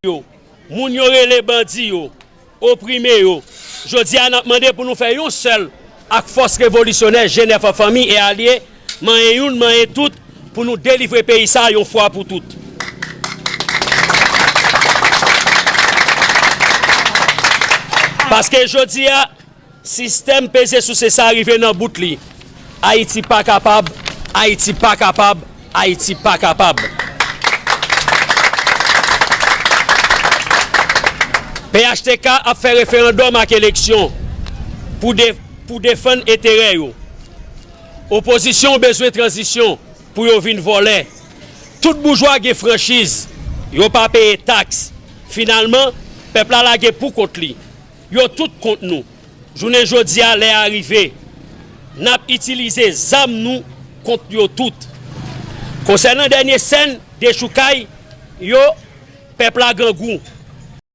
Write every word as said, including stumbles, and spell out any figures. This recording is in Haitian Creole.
yo, moun yo rele bandi yo, oprime yo. Jodi a, n ap mande pou nou fè yon sèl ak fòs revolisyonè G nèf an fanmi e alye, manyen youn, manyen tout, pou nou delivre peyi sa a yon fwa pou tout. Paske jodi a, sistèm peze souse sa a rive nan bout li. Ayiti pa kapab, Ayiti pa kapab, Ayiti pa kapab. P H T K ap fè referandòm ak eleksyon pou de, pou defann enterè yo. Opozisyon bezwen tranzisyon pou yo vin vòlè. Tout boujwa gen franchiz, yo pa peye taks. Finalman, pèp la lage pou kont li. Yo tout kont nou. Jounen jodi a, lè a rive. N ap itilize zam nou kont yo tout. Konsènan dènye sèn dechoukay yo, pèp la grangou.